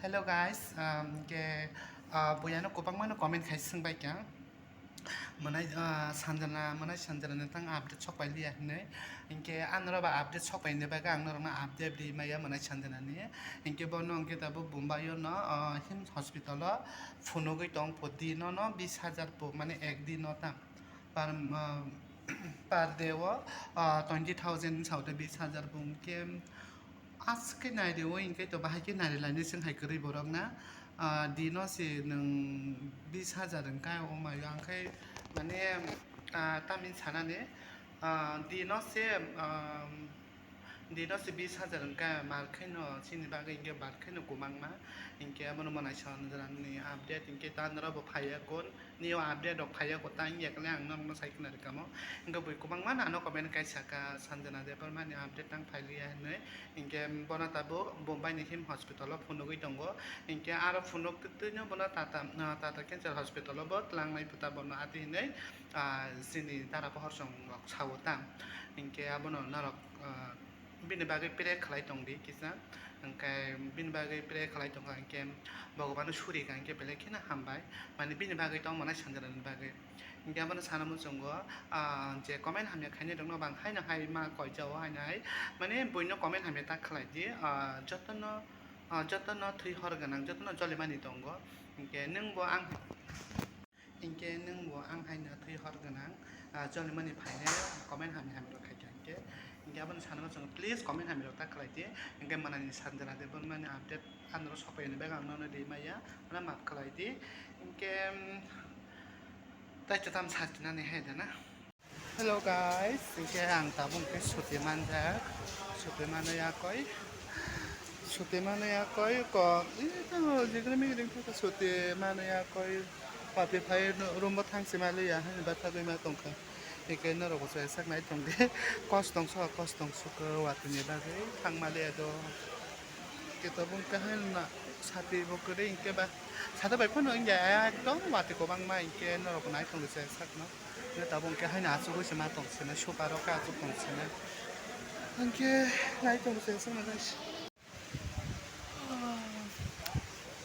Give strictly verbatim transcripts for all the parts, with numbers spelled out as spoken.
Hello guys, um, ke, uh, buya no kwbangma no comment khai swng bai kha. Mwnai, ah, Sanjana, mwnai Sanjana ni tang update sok pai liya hinwi. Hinkhe ang norok ba update sok pai ni bagwi ang norok no update ri maya mwnai Sanjana ni. Hinkhe bono hinkhe tabuk Bombay o no, ah, him hospital o phunugwi tong pho di no no bis hajar po, mane ek din o tang. Per, ah, per day o, ah, twenty thousand sao de bis hajar po hinkhe. Aswk khe nai rw-o, hinkhe to bahai khe nai rw lainai chwng hai kwrwi borok na. Ah, dino se nwng bis hajar wng kha, o mai o ang khe mane, ah, tamni sanani, ah, dino se, ah, dino se bis hajar wng kha, mar khe no chini bagwi hinkhe bar khe no kwbangma, hinkhe abono mwnai Sanjana ni update hinkhe ta norok bo phaiya kon. Nio update rok phaiya ko tang yakle ang norokno sai khna rwkamo. Hinkhe bui kwbangma nano comment kai saka Sanjana Debbarma ni update tang phailiya hinwi. Hinkhe bono tabuk Bombay ni him hospital o phunugwi tongo. Hinkhe aro phunuk twino bono Tata, ah, Tata Cancer Hospital o bo tlangnai puta bono ati hinwi, ah, chini dara pohor song rok sao tang. Hinkhe abono norok, ah, bini bagwi pray khlai tong di kisa, hwnkhe bini bagwi pray khlai tongkha, hwnkhe Bhagwano suri kha, hwnkhe belai kheno hambai, mane bini bagwi tongmani Sanjana ni bagwi. Hwnkhe abono sana muchungo, ah, je comment hamya khainai rokno bo ang haino hai ma koijao, haino hai, mane buino comment hamya ta khlai di, ah, jotono, ah, jotono thwi hor gwnang, jotono jolimani tongo, hwnkhe nwng bo ang. Hinkhe nwng bo ang haino thwi hor gwnang, ah, jolimani phainai comment hamya hamya rok khaikha hinkhe. Hinkhe abono sanma chwng please comment hamya rok ta khlai di. Hinkhe mwnani Sanjana Debbarma ni update ano rw sokphaini bagwi ang nono ri maya, ano maaf khlai di. Hinkhe, mm, tai to tam sajinani hai da na. Hello guys, hinkhe ang tabuk khe suti manjak, suti manwi yakoi, suti manwi yakoi ko, ito jigri migri khe suti manwi yakoi, pati phai room bo thang sima liya, hani bathagwi ma tongkha, hinkhe norok bo sai sak nai tongdi, kos tongso, kos tongso ko watwi ni bagwi thang ma liya do. Khe tabuk khe haino na sati bo kwrwi hinkhe ba sati bai phano wngya ekdom watwi kwbangma hinkhe norok nai tongdi se sakno. Hwnkhe tabuk khe haino achugwi se ma tong sene super o khe achuk tong sene. Hinkhe nai tong se sakno guys.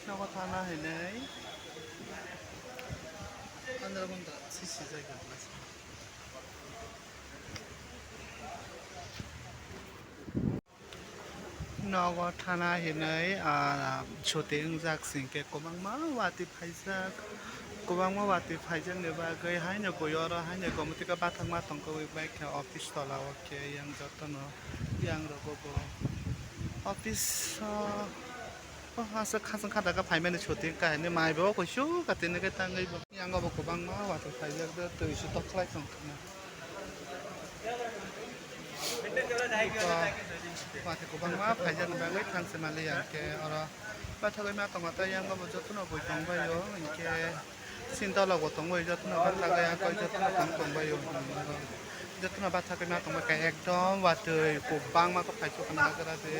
Nogo thana hinwi andro bondra sisi jai. Nogo thana hinwi, ah, suti wngjak singkhe kwbangma watwi phaijak, kwbangma watwi phaijakni bagwi haino bui oro haino gomotwkhe bathakma tongkha, ui bai khe office tola o khe yang jotono yang rogo bo office o, o aswk khasang khata khe phaimani suti kahini mai bo kuisu katini khe tangwi bo. Yang bo kwbangma watwi phaijak, twi se tok khlai tongkha. Watwi kwbangma phaijakni bagwi thang se manliya, hinkhe oro bathagwi ma tongo, tei yang bo jotono bui tongbaio, hinkhe sinta logo tongbaio, jotono bathagwi akoi jotono tong tongbaio, jotono bathagwi ma tongbaikha, ekdom watwi kwbangma khe phaisu khna hagra de,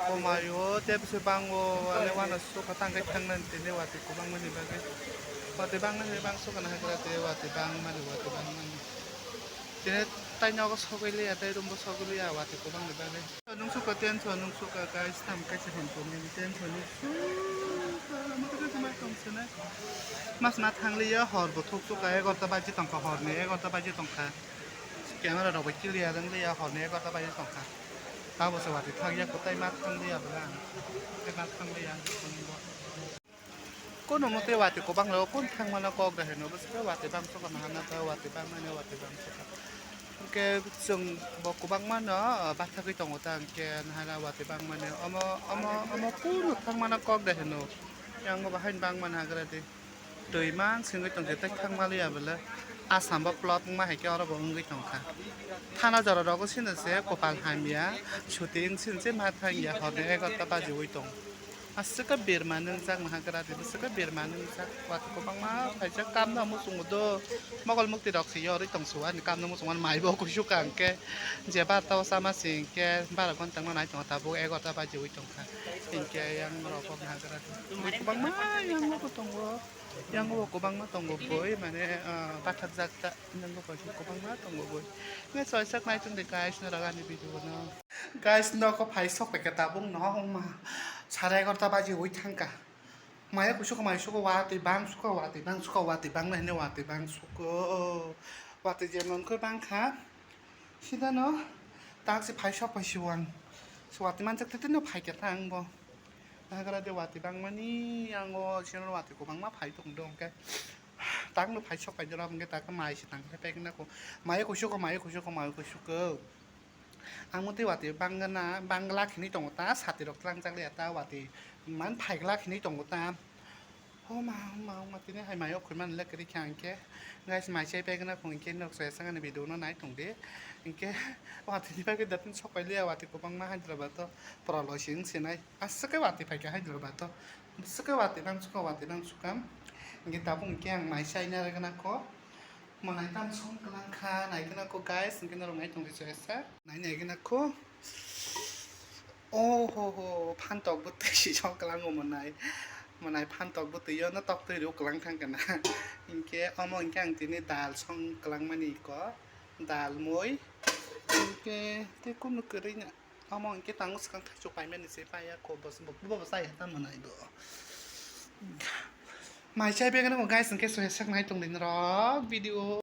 omaio tei bwswk bango, ale uanw sukha tangkhe thangnani tini watwi kwbangmani bagwi, watwi bangmani bagwi sukha na hagra de, watwi bangmani, watwi bangmani. Tini tai nogo sogwi liya, tai room bo sogwi liya, watwi kwbangni bagwi. Nung sukha tenso, nung sukha guys, tam kaisa hwn tongo, tenso nung sukha, omo khe ma tong sene. Mas ma thang liya, hor bo thuk sukha, egarota baji tongkha, horni egarota baji tongkha. Camera rok bai clear wng liya, horni egarota baji tongkha. Tabo se watwi thang ya, kwtai ma thang liya bwle ang, tai ma thang liya. Kono mote watwi kwbang rok kun thangmano kok da hino, bwswk watwi bangso kha nahana ta watwi bangmani watwi bangso kha. Hwnkhe chwng bo kwbangma no bathagwi tongo ta, hwnkhe nahana watwi bangmani omo, omo, omo kuno thangmano kok da hino. Yang bo bahai bangmani hagra di. Twi mang singwi tongkhe tei thangma liya bwle. Assam bo plot wngma hai khe oro bo wngwi tongkha. Thana jora rogo sino se kopal hamya, suti wng sino se ma thangya horni egarota bajiwi tong. Aswk khe birma nwngjak naha gra di, bwswk khe birma nwngjak, watwi kwbangma phaijak, kamno muchungo do, mokol mukti rok se yorwi tong su ani kamno muchungo ani mai bo kuisu kang khe, je bar tao sama se hinkhe bara gonta no nai tongo, tabuk egarota bajiwi tongkha, hinkhe yang rok bo naha gra di, bui kwbangma yang bo tongo, yang bo kwbangma tongo bui mane, ah, bathakjak ta. Nangbo bai khe kwbangma tongo bui. Nge soisak nai tong di guys, norok ani video no. Guys, nokho phai sok pai khe tabuk no wngma. Sare egarota baji ui thangkha. Maya kusuko mai suko watwi bang suko watwi bang suko watwi bang hinwi watwi bang suko. Watwi jemon khe bangkha. Sidano tak se phai sok phai siwang. Se watwi manjak tete no phai khe ta ang bo. Nagra de watwi bangmani ang o sino watwi kwbangma phai tong do hwnkhe. Tak no phai sok phai jora hwnkhe tak mai se tang phai pek na ko. Maya kusuko maya kusuko maya kusuko. Ang motwi watwi bangna bangla khinwi tongo ta, sati rok tlangjak liya ta, watwi man phaigla khinwi tongo ta. Homa homa homa tini hai mayo khoi man le kwrwi kha hwnkhe. Guys, mai chai pegna khong hwnkhe nok sai sangani video no nai tong di. Hwnkhe watwi ni bagwi datin sok pai liya, watwi kwbangma Hyderabad o pora loi sing sinai. Aswk khe watwi phaikha Hyderabad o. Bwswk khe watwi nang suka watwi nang suka. Hwnkhe tabuk hwnkhe ang mai chai na rwgna kho. Mwnai tam song kwlang kha, nai gana kho guys, hwnkhe norok nai tongdi chwraisa. Nai nai gana kho. Oh ho ho, phantok bwtwi si song kwlango mwnai. Mwnai phantok bwtwi yo no tok twi rw kwlang thang kana. Hwnkhe omo hwnkhe ang tini dal song kwlang mani ko. Dal moi. Hwnkhe tei kunu kwrwi na. Omo hwnkhe tango swkang thaichuk paimani se paiya kho, bo, bo, bo, bo chai hata mwnai bo. Mai chai begano guys, hwnkhe soya sak nai tongdi norok video.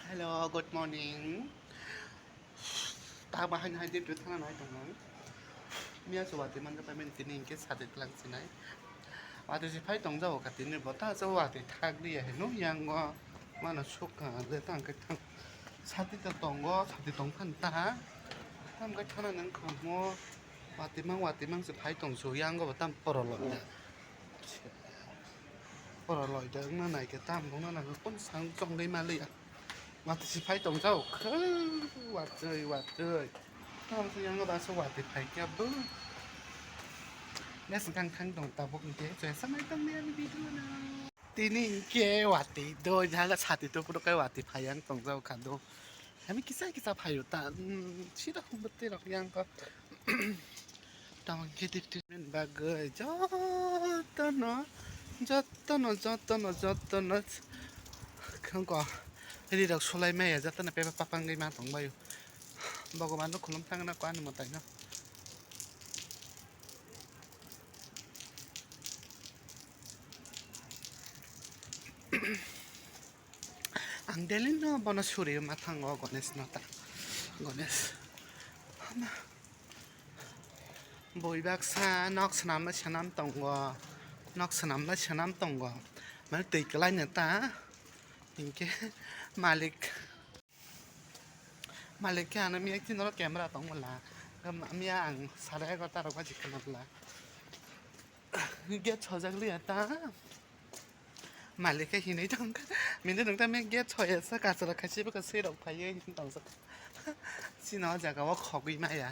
Hello, good morning. Ta bahai hai duty thana nai tongo. Miya se watwi manjak pai mani tini hwnkhe sati twlang sinai. Watwi se phai tongjago kha tini bo ta se watwi thak liya hino yango mano sukha le tang khe thang. Sati ta tongo, sati tong phan ta. Tam khe thana nang kha mo watwi mang watwi mang se phai tong su yango bo tam poro lo. Poro loi da wngna nai khe tam wngna nang khe kung sang chongwi ma liya. Watwi se phai tong jao khe watwi watwi. Tam se yango da se watwi phai khe bo. Nes kang thang tong tabuk hwnkhe joya sanai tong liya ni video no. Tini hwnkhe watwi doi jaga sati to puro kai watwi phai yang tong jao kha do. Kami kisa kisa phaio ta, hmm, sida hum bete rok yang ko. Tamang khe tip tip men bagwi jotono, jotono, jotono, jotono. Khangko ri rok sulai maya jotono pepa papang gwi ma tong baio. Bhagwan no khulum thangna ko ani mwtai no. Ang daily no bono suri ma thango Ganesh no ta. Ganesh. Hama. Boi baksa nok swnam lai swnam tongo. Nok swnam lai swnam tongo. Mane twi kwlai no ta. Hinkhe malik. Malik khe ano miya khe norok camera tong bwla. Miya ang sare egarota rok baji khwna bwla. Gate sojak liya ta. Malik khe hinwi tongkha. Minde nokta me gate soya sa kachara khachi bwkha swi rok phaiwi hin tongsa. Chini o jaga o khogwi maya.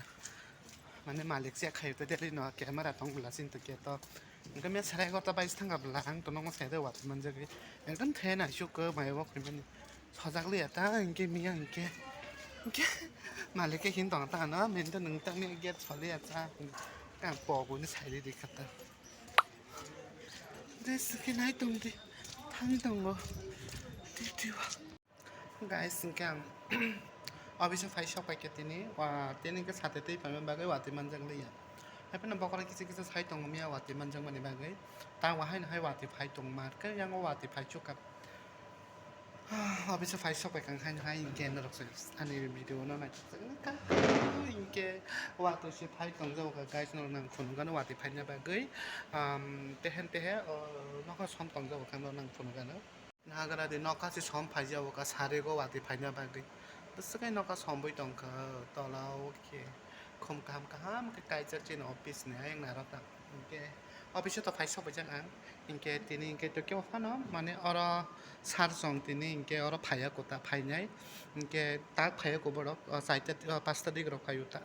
Mane malik che khayo te deli no camera tong bwla sin to gate o. Hwnkhe me sare egarota bai thangkha bwla ang to nokma side o watwi manjagwi. Ekdom the naisuk khe mai o khoi mani. Sojak liya ta hwnkhe miya hwnkhe. Hwnkhe malik khe hin tong ta no minde nokta me gate soliya ta. Kang pogwi ni sai rikha ta. Dress khe nai tong di, thang tongo. Twi twi o. Guys, hwnkhe ang office o phai sok pai khe tini, wa, tini hwnkhe sati twi paima bagwi watwi manjak liya. Haiphano bokhorok kisa kisa sai tongo miya watwi manjakmani bagwi. Ta wa haino hai watwi phai tong mar khe, yang o watwi phai chukha. Office o phai sok pai kha hai hai hwnkhe norok se ani video no naithok jak wngkha. Hwnkhe watwi se phai tong jago kha guys, norok nang phunukgano watwi phaina bagwi. Um, tehen tehe, o, nokha som tong jago kha norok nang phunukgano. Nagra di nokha se som phai jago kha sarego watwi phaina bagwi. Bwswk khe nokha somwi tong kha tola o khe. Khum kaham kaham khe kaijak chini office ni ayang naro ta. Hinkhe office o to phai sok bai jak ang. Hinkhe tini hinkhe tokhe o phano mane oro sir chwng tini hinkhe oro phaiya kota phainai. Hinkhe tak phaiya ko borok o chaita o pasta dik rok phaio ta.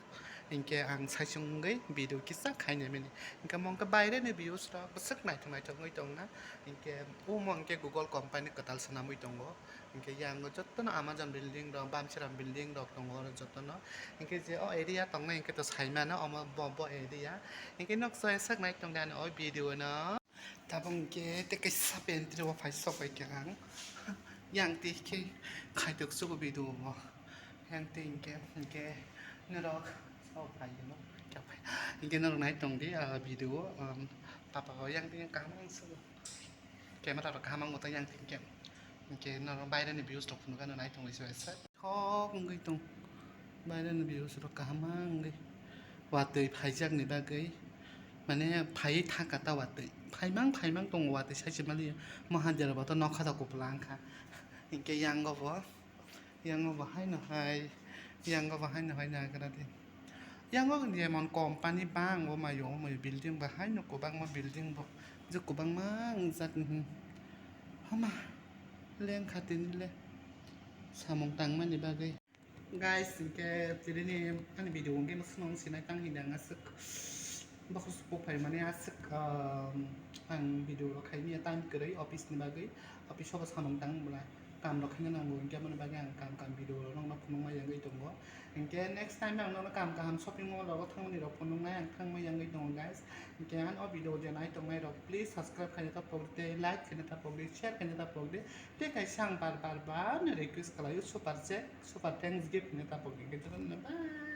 Hinkhe ang saichung wngwi video kisa khainai mani. Hinkhe mo hinkhe baire ni views rok bwswk naithok naithok wngwi tongna. Hinkhe omo hinkhe Google company kwtal swnamwi tongo. Hinkhe yang o jotono Amazon building rok, Bamsiram building rok tongo oro jotono. Hinkhe je o area tongnai hinkhe to saimano omo bo, bo area. Hinkhe nok soya sak nai tongdi ani o video no. Tabuk hinkhe tei kaisa pantry o phai sok bai kha ang. Yang twi khe khaitok sugo video bo. Yang twi hinkhe, hinkhe norok, oh, phai gwnw, kya phai? Hinkhe norok nai tong di, ah, video, um, papa bo yang twi kaham ang sugo. Camera rok kaham ang bo tong yang twi hinkhe. Hinkhe norok baire ni views rok phunuk ano nai tong di se bai se. Thok wngwi tong. Baire ni views rok kaham wngwi. Watwi phaijak ni bagwi. Mane phaiwi thangkha ta watwi. Phaimang, phaimang tongo watwi sai se mali. Mahanjara bo to nokha da kupla wngkha. Hinkhe yango bo. Yango bo haino hai. Yango bo haino hai nagra di. Yango jemon company bang o mayo, o mayo building bo haino kwbangma building bo. Je kwbangma wngjak, mhm. Hama. Lengkha tini le. Samung tangmani bagwi. Guys, hinkhe tini ani video hinkhe no swnam sinai tang hinda ang aswk bokhos buphai mane aswk, um, ang video rok khai manya time kwrwi office ni bagwi, office o bo samung tang bwla kam rok khaina nango, hinkhe aboni bagwi ang kam kam video rok nokno phunukma yangwi tongo. Hinkhe next time ang nono kam kaham shopping mall rogo thangmani rok phunuknai ang thangma yangwi tongo guys. Hinkhe ang o video je nai tongnai rok please subscribe khaina ta pokdi, like khaina ta pokdi, share khaina ta pokdi. Tei kaisa ang bar bar bar no request khlaio super chat, super thanks gift hinwi ta pokdi. Bye.